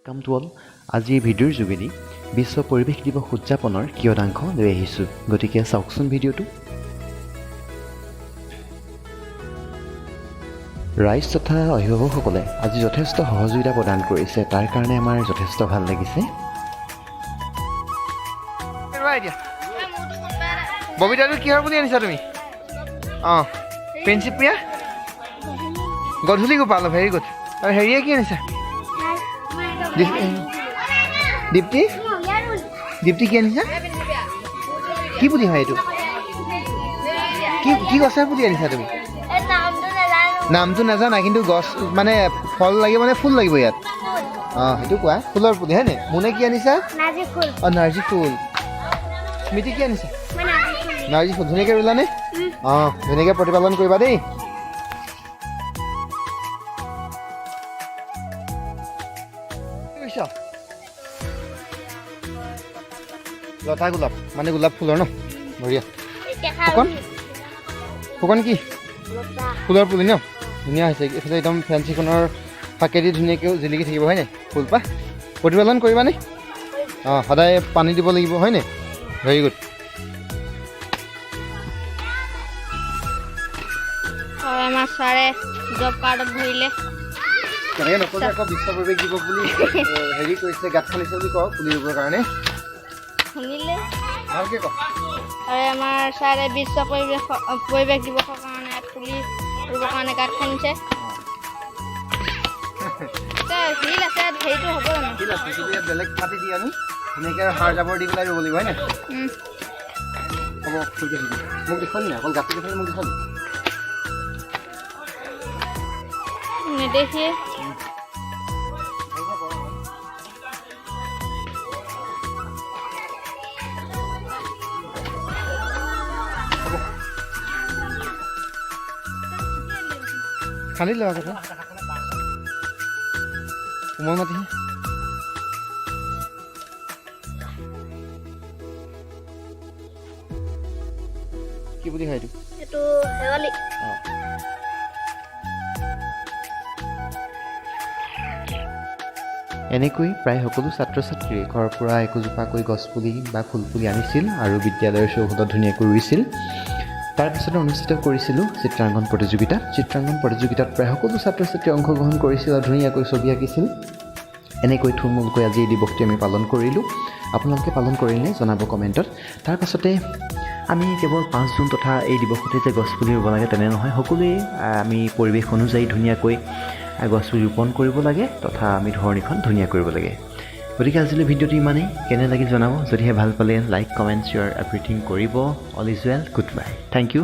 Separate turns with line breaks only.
Welcome to all. আজি এই ভিডিঅ'ৰ যোগেদি বিশ্ব পৰিৱেশ দিৱস উদযাপনৰ কিয়দাংশ লৈ আহিছোঁ, গতিকে চাওকচোন ভিডিঅ'টো। ৰাইজ তথা অভিভাৱকসকলে আজি যথেষ্ট সহযোগিতা প্ৰদান কৰিছে, তাৰ কাৰণে আমাৰ যথেষ্ট ভাল লাগিছে।
এতিয়া ববিতাটো কিহৰ বুলি আনিছা তুমি? অঁ, প্ৰিন্সিপ প্ৰিয়া গধূলি গোপাল, ভেৰি গুড। আৰু হেৰিয়ে কি আনিছা? দীপ্তি, দীপ্তি কি আনিছা? কি পুলি হয় এইটো? কি কি গছৰ পুলি আনিছা তুমি? নামটো নাজানা, কিন্তু গছ মানে ফল লাগিব মানে ফুল লাগিব ইয়াত। অঁ, সেইটো কোৱা, ফুলৰ পুলি হয়নে? মোনে কি আনিছা? অঁ, নাৰ্জী ফুল। স্মৃতি কি আনিছা? নাৰ্জী ফুল। ধুনীয়াকৈ ৰুলানে? অঁ, ধুনীয়াকৈ প্ৰতিপালন কৰিবা দেই। লতা গোলাপ মানে গোলাপ ফুলৰ ন, বঢ়িয়া। ফুকন, ফুকন কি ফুলৰ পুলি ন, ধুনীয়া হৈছে। এইফালে একদম ফেঞ্চিখনৰ ফাকেদি ধুনীয়াকৈ জিলিকি থাকিব হয়নে? ফুলপাহ প্ৰতিপালন কৰিবানে? অঁ, সদায় পানী দিব লাগিব হয়নে? Very good.
আমাৰ ছাৰে জব কাৰ্ডত ধৰিলে।
তেনেকৈ নক'লে আকৌ বিশ্ব পৰিৱেশ দিৱস বুলি হেৰি কৰিছে, গাঁত খান্দিছে বুলি কওঁ পুলি ৰুবৰ কাৰণে।
শুনিলে
ভালকৈ ক।
আৰু আমাৰ ছাৰে বিশ্ব পৰিৱেশ দিৱসৰ কাৰণে পুলি ৰুবৰ কাৰণে গাঁত খান্দিছে। শিল আছে, হেৰিটো হ'ব জানো?
শিল আছে, কিন্তু ইয়াত বেলেগ মাটি দি আনি ধুনীয়াকৈ সাৰ জাবৰ দি পেলাই ৰুব লাগিব হয়নে? হ'ব, ঠিক আছে। মোক দেখুৱালি নাই? অকল গাঁতটো দেখুৱালি, মোক দেখুৱালি
নেদেখিয়ে।
খান্দি লোৱা কথা, কোমল মাটি। কি বুলি হয় এইটো?
এইটো শেৱালি।
অঁ।
এনেকৈ প্ৰায় সকলো ছাত্ৰ ছাত্ৰীয়ে ঘৰৰ পৰা একোজোপাকৈ গছপুলি বা ফুলপুলি আনিছিল আৰু বিদ্যালয়ৰ চৌহদত ধুনীয়াকৈ ৰুইছিল। তাৰপিছতে অনুষ্ঠিত কৰিছিলোঁ চিত্ৰাংকন প্ৰতিযোগিতা। চিত্ৰাংকন প্ৰতিযোগিতাত প্ৰায় সকলো ছাত্ৰ ছাত্ৰীয়ে অংশগ্ৰহণ কৰিছিল আৰু ধুনীয়াকৈ ছবি আঁকিছিল। এনেকৈ থুলমূলকৈ আজি এই দিৱসটি আমি পালন কৰিলোঁ। আপোনালোকে পালন কৰিলনে জনাব কমেণ্টত। তাৰপাছতে আমি কেৱল 5 জুন তথা এই দিৱসতে যে গছপুলি ৰুব লাগে তেনে নহয়, সকলোৱে আমি পৰিৱেশ অনুযায়ী ধুনীয়াকৈ গছপুলি ৰোপণ কৰিব লাগে তথা আমি ধৰণীখন ধুনীয়া কৰিব লাগে। গতিকে আজিলৈ ভিডিঅ'টো ইমানেই। কেনে লাগিল জনাব। যদিহে ভাল পালে লাইক, কমেণ্ট, শ্বেয়াৰ, এভৰিথিং কৰিব। All is well, good bye, thank you.